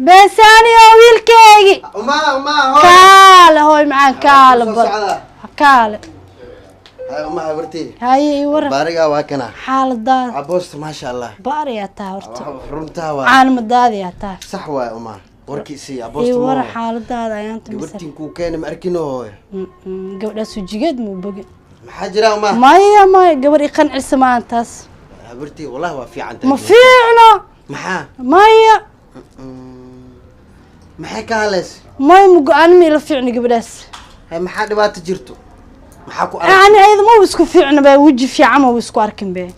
Beesaani oo wiilkeygii. Uma uma hooy. Kaale hooy macaan, kaale bal, kaale. Hay uma habartay. Haye, ii waran. Baariga waa kana. Xaaladaada? Aboosta, maasha Allah. Baariyaa tahay horta. Runtaa waa. Caanimadaadiyaa tahay. Sax waay uma. Warkiisii ii aboosta. Waran xaaladaada ayaanta mise? Gabartiin kuu keena ma arkino hooy. Gabadhaas wejigeed muu bogin. Maxaa jira uma? Maya maya, gabar i qancisa maahan taas. Habartii wallahi waa fiican tahay. Ma fiicno. Maxaa? Maya. Maxay ka hadlaysa? Maya, ma go-aan ma ila fiicno gabadhaas. Hay, maxaa dhibaato jirto? Maxaa ku arag? Yani ayada ma isku fiicno ba, weji fiican ma isku arkin be.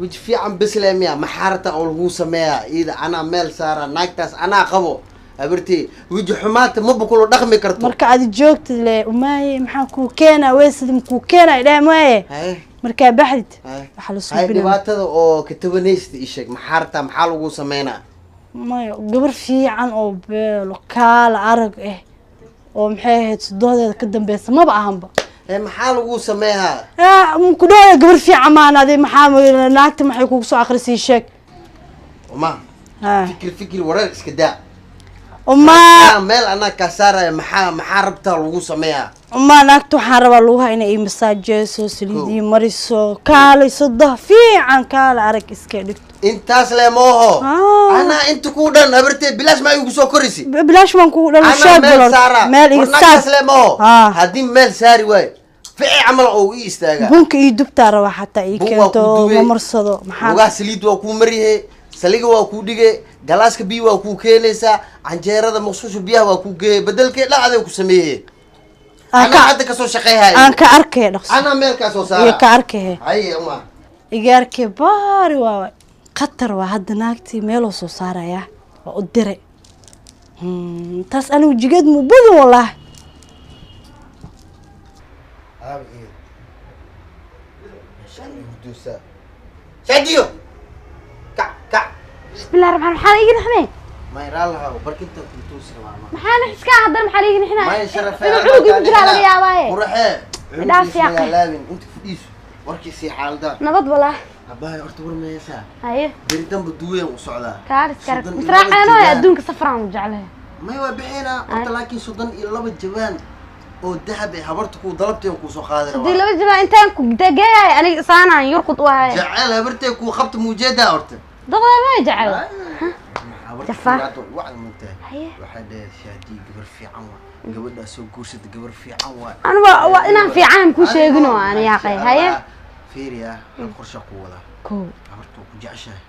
Weji fiican bisle miya? Maxaa rabtaa oo laguu sameeyaa? Iyada anaa meel saara, naagtaas anaa qabo. Habartii weji xumaata maba kula dhaqmi karto. Marka adi joogtid le umaaye, maxaa kuu keenaa weysada makuu keenaa dheh maaye. Haye. Markaa baxdid Haye. waxaa la hay suubinaa. Dhibaatada oo ka tabanaysta ii sheeg, maxaa rabtaa, maxaa laguu sameynaa? Maya, gabar fiican oo beelo kaala arag ah oo maxay ahayd sudoodeeda ka dambeysa maba ahanba. Ee, maxaa laguu sameeyaa? Ku dhawaya gabar fiican maan adi, maxaa naagta maxay kugu soo akrisii, sheeg. Uma. Ha. Fikir fikir wareer iska daa. Umaa. Meel anaa kaa saaraya, maxaa rabtaa lagu sameeyaa? Umaa, naagta waxaan rabaa lugaha inay ii masaajeyso, saliid ii mariso, kaalay sodoh fiican kaala arag iska dhigto. Intaas le mooho? Ah. Anaa inta kuu dhan habartee, bilaash maa igu soo koraysi? Bilaash baan kugu dhan anaa sheeg meel bal saara. Meel iga war naagtaas saar le mooho? Ah. Haddii meel saari waayo, fici camal oo ii istaagaa. Bunka ii dubtaa rabaa xataa ii Bun waa keento. kuu dubay. Ma marsado maxaa? Lugaha saliid waa kuu marihe, saliga waa kuu dhige, galaaska biyo waa kuu keenaysaa, canjeerada maqsuusha biyaha waa kuu geeye, bedelkee dhan aday ku sameeye. Aan anaa ka hadda kasoo shaqeyhayo. Aan ka arkaya dhaqso. Anaa meel kaa soo iyo saara. Ka arkaya. Haye uma. Igaarkee baari waa khatar, waa hadda naagtii meeloo soo saaraya waa u diray. Taas anigu jigeed muu badin wallaahi. Shadiyo, kac kac. Bismillahi raxmaan, maxaa iiga naxmee? May raalaha barkinta kutuusi rabaa. Maxaa naxiskaa haddana, maxaa iiga naxinaa? May sharafe. Inuu cunug igu jiraa laga yaabaaye. Quraxee. Dhaaf yaaqe. Laabin inta fadhiiso, warkiisii xaalada. Nabad walaa. Abahay horta war maysaa? Haye. Beri danba duween u socdaa. Kaalis karag. 32 Misraaceeno jawaan. Adduunka safaraan u jeclahay. May waa bixinaa horta, laakiin 32 jawaan oo dahab eh habarta kuu dalabteen kuu soo qaadi Haddii rabaa. laba jabaa intaan ku degeeyay aniga isaanaan yurqud u ahay. Jecel habartee kuu qabta muujeedaa horta. Daqdaa ma jecel. Habarta Jafaa. wacd muntahay. Haye. Waxay dhaheen shaadii gabar fiican waa, gabadhaa soo guursata gabar fiican waa. Anu waa inaan fiican ku sheegin oo aan yaaqay. Haye. Fiiriya, hal qorsha ku wadaa. Kow. Habarta waa ku jeceshahay.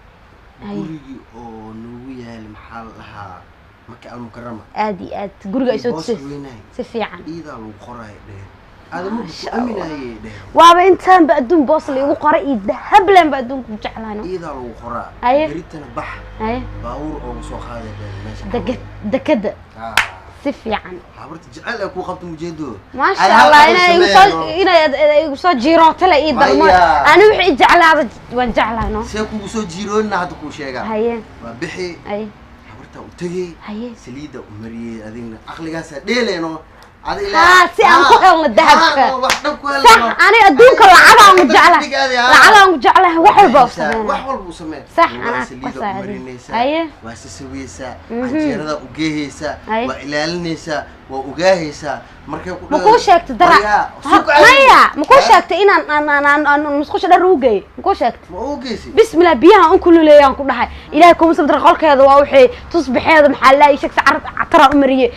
Haye. Gurigii oo noogu yaali, maxaa la dhahaa, Maka Almukarama. Aad iyo aad guriga ay soo booska tusay. weynahay. Si fiican. Iidaa lagu qoraay dheheen, aadama ku aaminayay dheheen. Waaba intaanba adduun boos la igu qoray iyo dahablanba adduunka ku jeclaano. Iidaa lagu qoraa. Haye. Beritana bax. Haye. Baabuur oogu soo qaaday dheheen meesha. Deked dekeda. Ah, Si fiican. Habarta jecel ee kuu qabta mujeedo. Maasha Allah, inay igu soo inay igu soo jiirooto la ii darmo. Maya. Ani wixii i jeclaada waan jeclahay no. See kugu soo jiiroonina hadda kuu sheegaa. Haye. Waa bixi. Haye. Habarta u tegey. Haye. Saliidda u mariyey, adigna caqligaasaa dheeleyno. Haa, si aan ku helno dahabka. Wax dhan ku Sax. helno. Ani adduunka lacagaan ku jeclahay, lacagaan ku jeclahay, wax walba u wax sameynaa. Walba u samee. Sax, Waa anaa ku saliidda u saaciday. marinaysaa. Haye. Waa sasaweysaa, canjeerada u geehaysaa. Haye. Waa ilaalinaysaa, waa ogaahaysaa markay ku Ma kuu sheegtay dara? Waryaa, suuq aadi. Maya, ma kuu Ha? sheegtay inaan aan aan aan aan musqusha dhar ugu geeyo? Ma kuu sheegtay? Ma u geysi? Bismillah, biyaha un kululeeyaan ku dhahay. Ilaahay kuma sabdar, qolkeeda waa wixii tusbaxeeda, maxaa la sheegtay, carab cataraa u mariyey,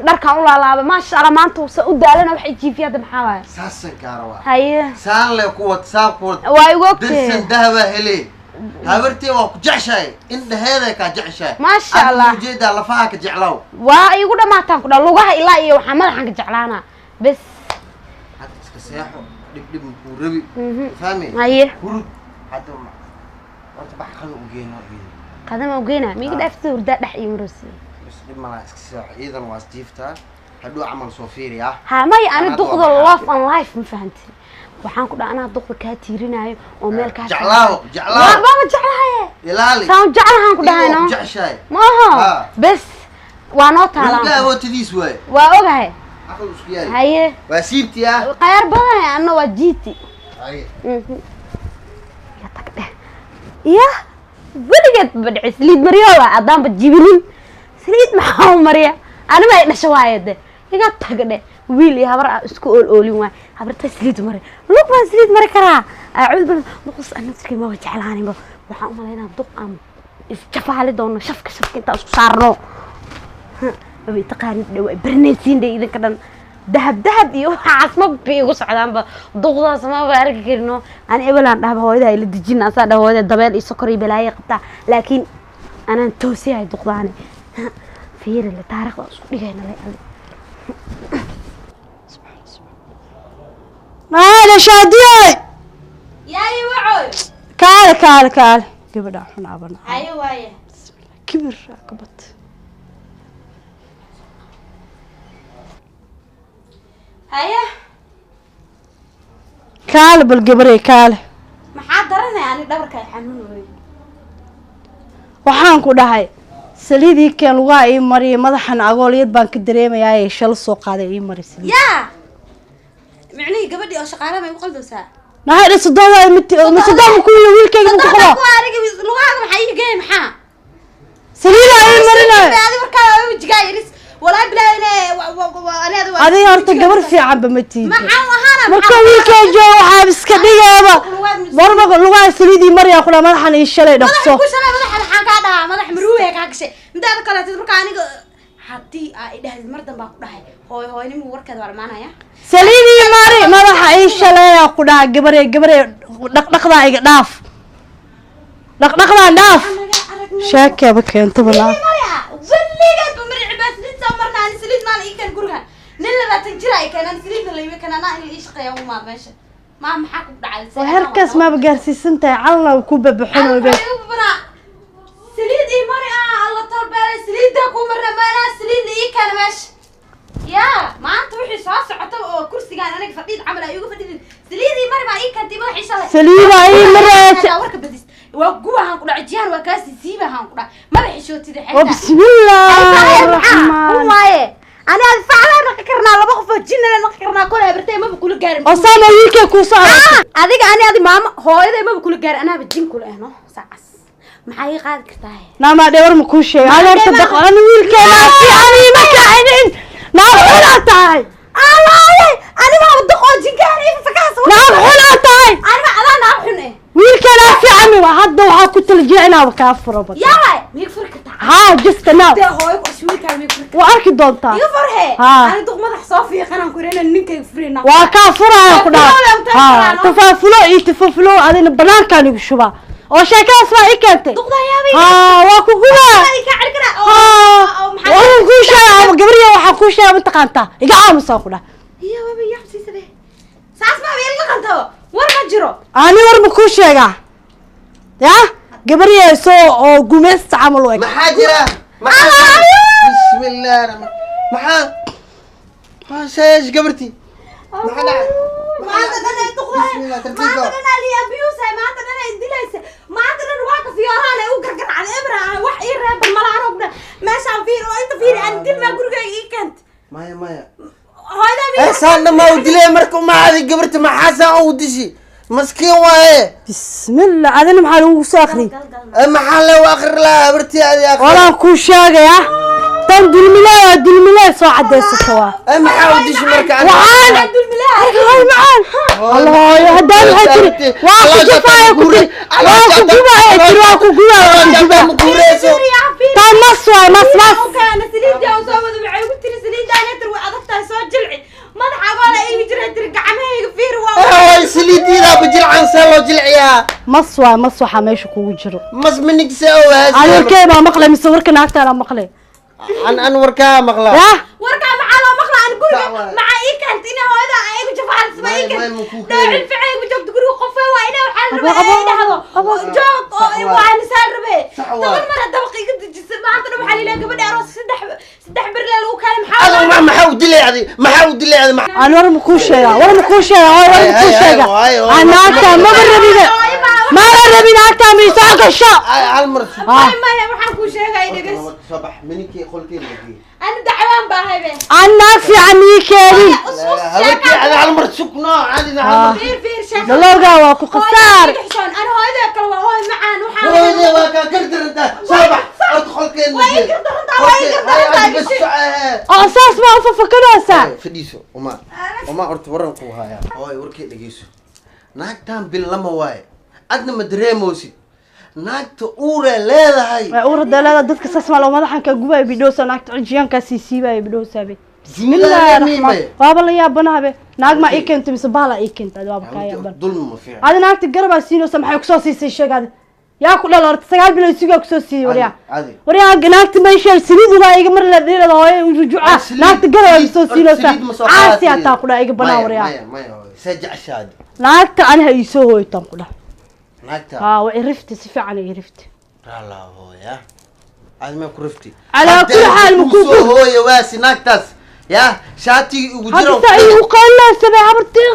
dharkaan u laalaabay, maasha Allah. Maanta sa u daalana waxay jiifiya hadda, maxaa waaye? Saasan kaa rabaa. Haye. Saan le kuwad, saan kuwad. Waa igu ogtee. Dirsan dahabaa hele, habartee waa ku jeceshahay, indhaheeday kaa jeceshahay. Maasha Adiga Allah. ujeedaa lafaha ka jeclaaw. Waa igu dhamaataan ku dhaa lugaha ilaa iyo waxaa madaxan ka jeclaanaa bes. Hadda iska seexo, dhib dhib makuu rabi. Fahmi? Haye. Hurud hadda horta bax, qada u geeno ciidan. Qadama ugeynaa miiga dhaaftay, hurdaa dhex iyo marosi. Bas dhib malaa, iska seexo, ciidan waa isjiiftaa, hadhuu camal soo fiiriyaa. Ha maya, ani Anaa duqda waa love and life ma fahanti, waxaan ku dhaha anaa duqda kaa tiirinaayo oo meel kaa Jeclaaw, jeclaaw. Waaba jeclahaye. Ilaali. Saan jeclahaan ku dhahay Iyadoo no. ku jeceshahay. Ma aha. Ha. Bes waa noo Ninka taalaa. awootadiis waaye. Waa ogahay. Caqli isku yaali. Haye. Waa siibti ah. Qayaar badan anna waa jiiti. Haye. Ya tag dheh ya, weligeed ba dhicis liid maryoola haddaanba jibinin. Saliid maxaa u mariya? Anima ay dhasho waaye de. Iga tag dhe. Wiil iyo habar isku ool oolin waay. Habarta saliid mari. Lug baan saliid mari karaa. Acuud bil nuqus aan naftirkay ma jeclaaninba. Waxaan u malaynaa duq aan isjafaali doono shafka shafka inta isku saarno. Abi taqaanid dhaw barnaysiin dhe idinka dhan. Dahab dahab iyo waxaas ma bi igu socdaanba. Duqdaas ma ba arki karno. Aan ebelaan dhahba hooyada ila dejin asaa dhah hooyada dabeel iyo sokor iyo balaayo qabtaa. Laakiin anaan toosiyahay duqdaani. Fiiri la taariikhda isku dhigayna lay alle. Maala shaadiyay. Yaay wacoy. Kaale kaale kaale. Gabadha xun abana. Haye waaye. Kibir kabat. Haye. Kaale bal gabarey kaale. Maxaa daranay ani dhabarka xanuun weey. Waxaan ku dhahay saliidii keen lugaha ii mariyay madaxan agooliyad baan ka dareemayaa ee shal soo qaaday ii mari saliid. Yaa. Micnihii gabadhii oo shaqaale ma igu qaldaysaa? Maxay dhashay doonaa mid ma ku wiilkayga ku qabo. Ku ariga lugaha maxay ii geey maxaa? Saliid ay marinay. Adiga markaa wajigaa yaris walaa bilaa inay aniga adiga horta gabar fiican ba ma tiid. Maxaa ahaana marka wiilkay joogo waxaa iska dhigaaba. Marba lugaha saliidii mariyaa kula madaxan ii shalay dhaqso. Madax ku shalay madaxa maxaan ka dhahaa madax maruuwe ka gashay. Midaada kale tid markaa aniga haddii aa idhahdid mar dambe ku dhahay hooy hooynimo warkeeda waa dhamaanaya. Saliidii mari madaxa ii shalay ku dhaha gabarey gabarey dhaqdhaqdaa iga dhaaf. Dhaqdhaqdaa dhaaf. Sheekaba keento balaa. Weligeed ba mari cibaas saliid soo marna ani saliid maal ii keen guriga. Nin 20 jir ay keenan saliidna la iimi keenan in ii shaqeeyo uma meesha. Ma maxaa ku dhacay? Waa heerkaas ma gaarsiisan tahay calna ku babaxan oo baa. Saliid ii mari alla talbeelay saliidda ku marna maana saliid ii keen meesha. Yaa maanta wixii soo socota oo kursigaan aniga fadhiid camal ay ugu fadhiidin saliid ii mari ma ii keentay madax ii shalay. Saliid ii mari warka badis. Waa gubahan ku dhacay jihan waa kaasi siibahan ku dhacay madax xishootida xeetaa. Bismillaahi raxmaan. Waaye ana facla naqi karnaa laba qof oo jinna la naqi karnaa kole habartay maba kula gaarin. Oo saama wiilkay ku socota. Adiga ani adi maama hooyaday maba kula gaarin anaaba jin kula ahno saacas. Maxay ii qaadi kartaa? Naama dhawr ma ku sheegay. Hal horta dhaqan wiilkay ma fiican ma kacinin. Naam xuna tahay. Allaah ani ma dhaqo jinkaan ii fakaas. Naam xuna tahay. Ani ma adaa naam xun eh. Wiilkana fiican waa hadda waxa ku taljeecnaa ka furo bad. Yaa miig fur kartaa. Ha just now. De hooyo ku wiilka miig fur. Waa arki doontaa. Iga furhe. Ani duq madax soo fiiqan aan ku reena ninkay furina. Waa ka furaya ku dhaa. Ha tafaafulo iyo tafaafulo adina banaanka igu shuba. Oo sheekaas waa ii keentay. Duqda yaabay. Ha waa ku guba. Ka cali kara. Oo maxaa ku sheegay gabriya waxa ku sheegay ma taqaantaa. Iga aamusa ku dhaa. Iyo waba yaabsiisade. Saas ma wiil la qanto. War ma jiro. Ani war ma ku sheegaa. Ya gabriya soo oo gumaysta camal way. Maxaa jira? Maxaa? Bismillaah maxaa? Ma sheesh gabarti. Maxaa dhacay? Maanta dhan ay duqday. Maanta dhan ay abuse maanta dhan ay dilaysa. Maanta dhan waa ka fiyaaraan ay u gargaracay ibra wax ii reeb malahan og dhan. Meeshaan fiir oo inta fiir aan dil ma guriga ii keent. Maya maya. Hooyada mi. Saan ma u dilay marka ma aadi gabarti maxaa saan u dishi. Maskiin waaye. Bismillah adina maxaa lagu soo akhri? Maxaa loo akhri lahaa gabarti aadi akhri. Walaan ku sheegaya. Tan dulmilaa dulmilaa soo cadeysato waa. Maxaa u dishi marka waxaan dulmilaa. Hay macaan. Allah ya hadan waxay tiri waa ku jafaaya ku tiri waa ku gubaya tiri waa ku gubaya waa ku gubaya. Tan mas waay mas mas. Kana saliidda oo soo wada waxay ugu tiri saliidda ana tir waa adag tahay soo jilci. Madaxa wala iiga jira tir gacmahayga fiir waa. Ay saliidida bijilcan soo loo jilciyaa. Mas waay mas waxa meesha kugu jiro. Mas minigsa oo haas. Adeerkay baa maqlay mise warka naagtaana maqlay. An warka maqlaa. Warka maxaa loo maqlaa an guriga maxaa ii keentay inay hooyada ay igu jafaalsma ii keentay. Dhaawacin ficay igu joogto guriga qof waa inay waxaa la rabaa ay dhahdo. Joog oo waa nisaal rabee. Toban mar dabaq iga dejisay maanta dhan waxaa la ilaa gabadha aroos saddex bir la lagu kaalay maxaa. Adigu ma maxaa u dilay adi maxaa u dilay adi. Aan war ma ku sheegaa war ma ku sheegaa war ma ku sheegaa. Aan naagta ma rabin. Ma rabin naagta ma isoo gasho. Hal mar. Maya waxaan ku sheegay dhagas. Sabax mininkii qolkii lagu. أنا دعوان باهي به. أنا في عمي كاري. هبكي على hal mar sugno caadi hal mar. Fiir fiir sheekh. Looga waa ku khasaar. Ana hooyada kale waa hooy macaan waxaan. Hooyada waa ka gardaranta. Soo bax. Horta qolkeena Waa gee. ii gardarantaa, waa ii gardarantaa, Ay, bas soco. Oo saas maa u fafakanaysaa? Fadhiiso uma uma, horta waran ku hayaa. Hooy, warkay dhegeyso. Naagtan bil lama waaye, adna ma dareemoosid naagta uuree leedahay. Waa uur daleeda, dadka saas maa loo madaxan kaa gubaayo bidhowsa, naagta cijiyaankaa sii siibaayo bidhowsaabe. Bismillaahi raxmaan, waaba la yaabanahabe. Naag maa ii keentay mise bahalaa ii keentay? Adi waaba kaa yaaban. Dulmi ma fiican. Adi naagta garabaa siinaysa, maxay kusoo siisay? Sheeg adi, yaa ku dhal? Horta 9 bilood sugaa kusoo siiyey. Waryaa, adi waryaa, naagta meesha saliid ugaa iga mar la dhirada hooyo rujuca. Naagta garabaa soo siinaysa, caasi hataa ku dhaa iga banaa. Waryaa, maya maya hooy, see jeceshaadi. Naagta aniha iisoo hooytaan ku dhah. Naagta haa, waa irifti, si fiican irifti. Raalaa hooya, adi ma ku rifti? Calaa kulli xaal ma ku- soo hooya waasi naagtaas ya shaatigii ugu jiro. Hadda saa igu qaylaysabe habartii.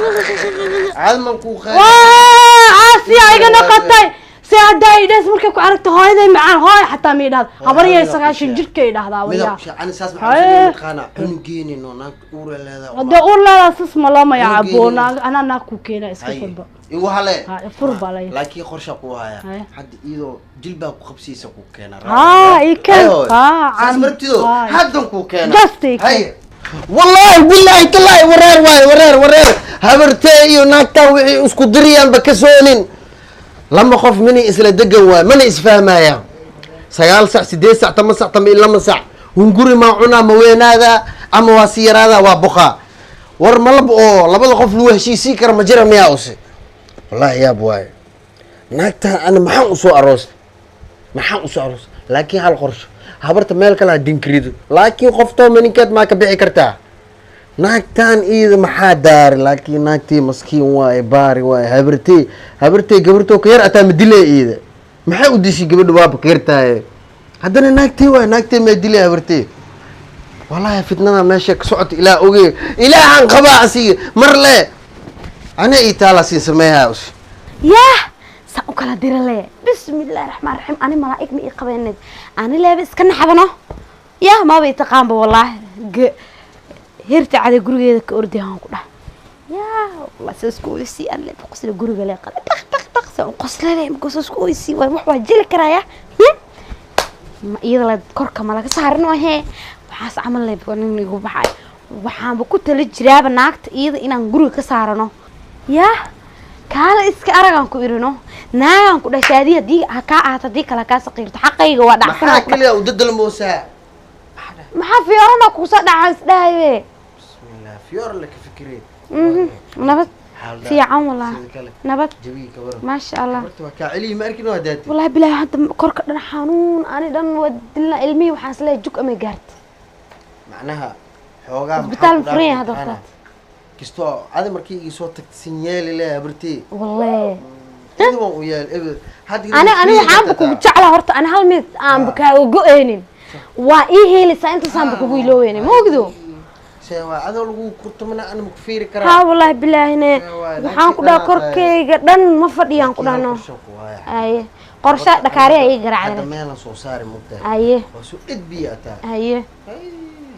Adi man ku qeyn. Waa caasiya iga noqotay. Si haddaa idhays markay ku aragto hooyaday macaan, hooy xataa ma idhahda, habaryay 90 jirkay idhahdaa. Waryaa, midab ani saas maxaa mataqaanaa cunugeeni no naagta uura leedahay. Hadda uur leedaa, sas ma loo magacaabo. Cunugeeni. Naag anaa naag ku keena iska furba. Igu hale. Ha, fur baa lay. Laakiin qorsha ku haya. Haye. Hadda iyadoo jilbaa ku qabsiisa ku keena. Haa, ii keen. Haa, saas caan- martido. Haa. Haddan ku keena. Just ii keen. Haye. Wallaahi bilaahi tallaahi, wareer waaye, wareer wareer. Habartee iyo naagtaan wixii isku diriyaanba ka soonin. Lama qof mana isla degan waay, mana isfahmayaan. 9 sac, 8 sac, 10 sac, 12 sac, hunguri maa cunaa, ma weynaadaa ama waa si yaraadaa, waa boqaa. War malab oo labada qof lagu heshiisiin kara ma jira miyaa use? Wallaahi yaab waaye. Naagtaan ana maxaan usoo aroosay? Maxaan usoo aroosay? Laakiin hal qorsho, habarta meel kale ha dinkrido, laakiin qoftoo maninkeed maa ka bixi kartaa naagtaan iyada maxaa daari? Laakiin naagtii maskiin waaye, baari waaye. Habartey, habartey gabartoo ka yar ataa ma dilay iyada? Maxay u dishay gabadha? Waaba ka yartaaye. Haddana naagtey waaye, naagtey maa dilay habartey? Wallaahi fitnada meesha ka socota ilaah oge, ilaahan qabaa asiga mar le ana ii taala siin sameeyaa us. Yah, saan u kala dira le. Bismillahi raxmaan raxiim, ani malaa'ig ma ii qabeenid, ani leeba iska naxabano. Yah, maba i taqaanba wallaahi. Hirta cada gurigeeda ka ordayan ku dhah. Yah, wallah sida isku oysii aan leeba qosla guriga le qala dhaq dhaq dhaq, saan u qoslale markaasoo isku oysii waay. Wax waa jeli karaya ma iyada la korka ma laga saarin oo hee waxaas camal le nin igu baxay. Waxaanba ku tala jiraaba naagta iyada inaan guriga ka saarano. Yah, kaala iska aragaan ku irino, naagaan ku dhashay. Adii haddii ha kaa ahaato, haddii kale ha kaa saqiirto, xaqayga waa dhacsanaa Maxaa ku dhah. Kaliya u dadalmoosaa. Maxaa fiyoorana kuusoo dhacaan isdhahaye? Bismillah, fiyoor la ka fikirey. Nabad. Xaalada fiican wallah. Sida kale. Nabad. Jawiga ka waran? Maasha Allah. Horta waa kaa celiyi, ma arkin waa daatay. Wallahi bilaahi, hadda korka dhan xanuun, ani dhan waa dilna. Ilmihii waxaan isleeyahay jug amay gaarta. Macnaha xoogaa maxaa Isbitaal ku furan yahay dhaafay hadda maxaana? horta. Kastoo adi markii ii soo tagtay sin yeeli le habartey. Wallahi Adi waan u yeel ebel hadda. Ani waxaanba kugu jeclaa horta, ani hal mid aanba kaaga go-eynin, waa ii heelaysaa intaasaanba kugu ilooweynin, ma ogdo? See waa adoo lagu kurtamana ana maku fiiri karaa. Haa wallahi bilaahine. Waay, waxaan ku dhaha naagtii korkayga dhan ma fadhiyaan ku dhahno. Qorshe ku waaya. Aye, qorshe dhakaari ayay Hadda garaacdeen. Meelan soo saari mugtahay. Aye. Waa soo edbiya ataa. Aye.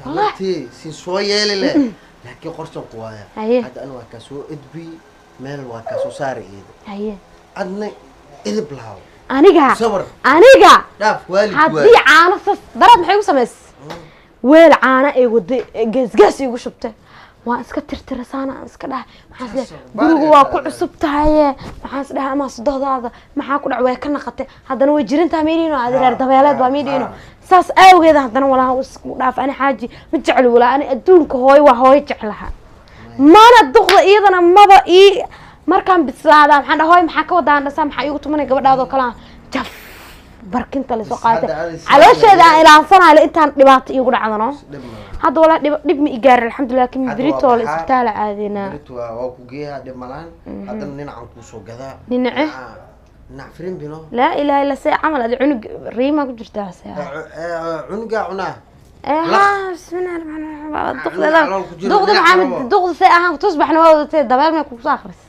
Habartey sin soo yeeli le, laakiin qorshan ku waaya. Haye. Hadda ana waa kaa soo edbiy, meel waa kaa soo saari iyada. Aye. Adna edib lahaw. Aniga Sabar. Aniga dhaaf waalid. Haddii caano sas daraad maxay igu samaysay? Weel caano ay waday geesgees igu shubtay, waan iska tirtirasaana, aan iska dhahay maxaan is leeyahay gurigu waa ku cusub tahaye, maxaan is dhahay ama sodohdaada maxaa ku dhac, way ka naqatay. Haddana way jirintaa miidhiino, adi reer dabeeleed baa miidhiino, saas awgeeda haddana walaa isku dhaaf. Ani xaaji ma jecli walaa, ani adduunka hooyo waa hooyo jeclaha mana duqda iyadana maba ii markaan bislaadaa. Maxaan dhahay hooyo, maxaa ka wadaan dhasaa, maxaa iigu tumanay gabadhaadoo kalaa jaf barkinta lasoo Bas qaadatay hadda adi caloosheeda aan ilaansanayo intaan dhibaato iigu dhacdano. Dhib malaha. Hadda walaa dhib dhib ma i gaarin, alxamdulilah, laakiin Hadda waa beritoole baxaa. isbitaal aadinaa. Berito waa ku geeyaa, dhib malaan. Haddana dhinacan kuu soo gadaa. Dhinace? Dhinac firimbino. Laa ilaaha illa, see camal adi cunug riimaa ku jirtaa see? Cunugaa cunaa. Haa, bismillahi raxmaani raxiim, duqda calool ku jiro, duqda dhinac maxamed rabo. Duqda see ahaan tusbaxna waa wadatee, dabeel may kugu soo akhris.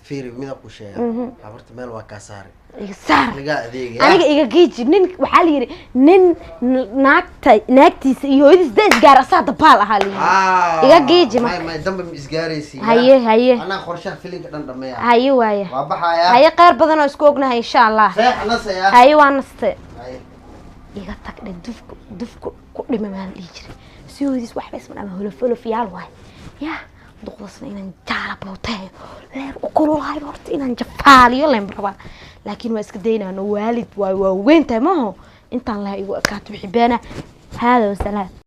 Fiiri, mida ku sheega, habarta meel waa kaa saaray. Iga saar. Lagaa adeegaya. Aniga iga geeji. Nin waxaa la yidhi nin naagta naagtiisa iyo hooyadiis da isgaar asaa dabaal ahaa la yidhi. Iga geeji marka. May may, damba ma isgaaraysi. Haye haye. Anaa qorshaha filinka dhan dhameeya. Haye waaya. Waa baxayaa. Haye, kheyr badan oo isku ognahay insha Allah. Seex nasaya. Haye, waa naste. Haye. Iga tag dhe, dufku dufku ku dhima maa la dhihi jiray. Si hooyadiis waxba isma dhama, holof-holofyaal waay. Yaa duqdasna inaan jaala booteeyo leer u kululahay horta, inaan jafaaliyo leen rabaa, laakiin waa iska daynaano. Waalid waay, waa weyn tahay maaho. Intaan laha igu ekaato wixii beena. Haada wasalaam.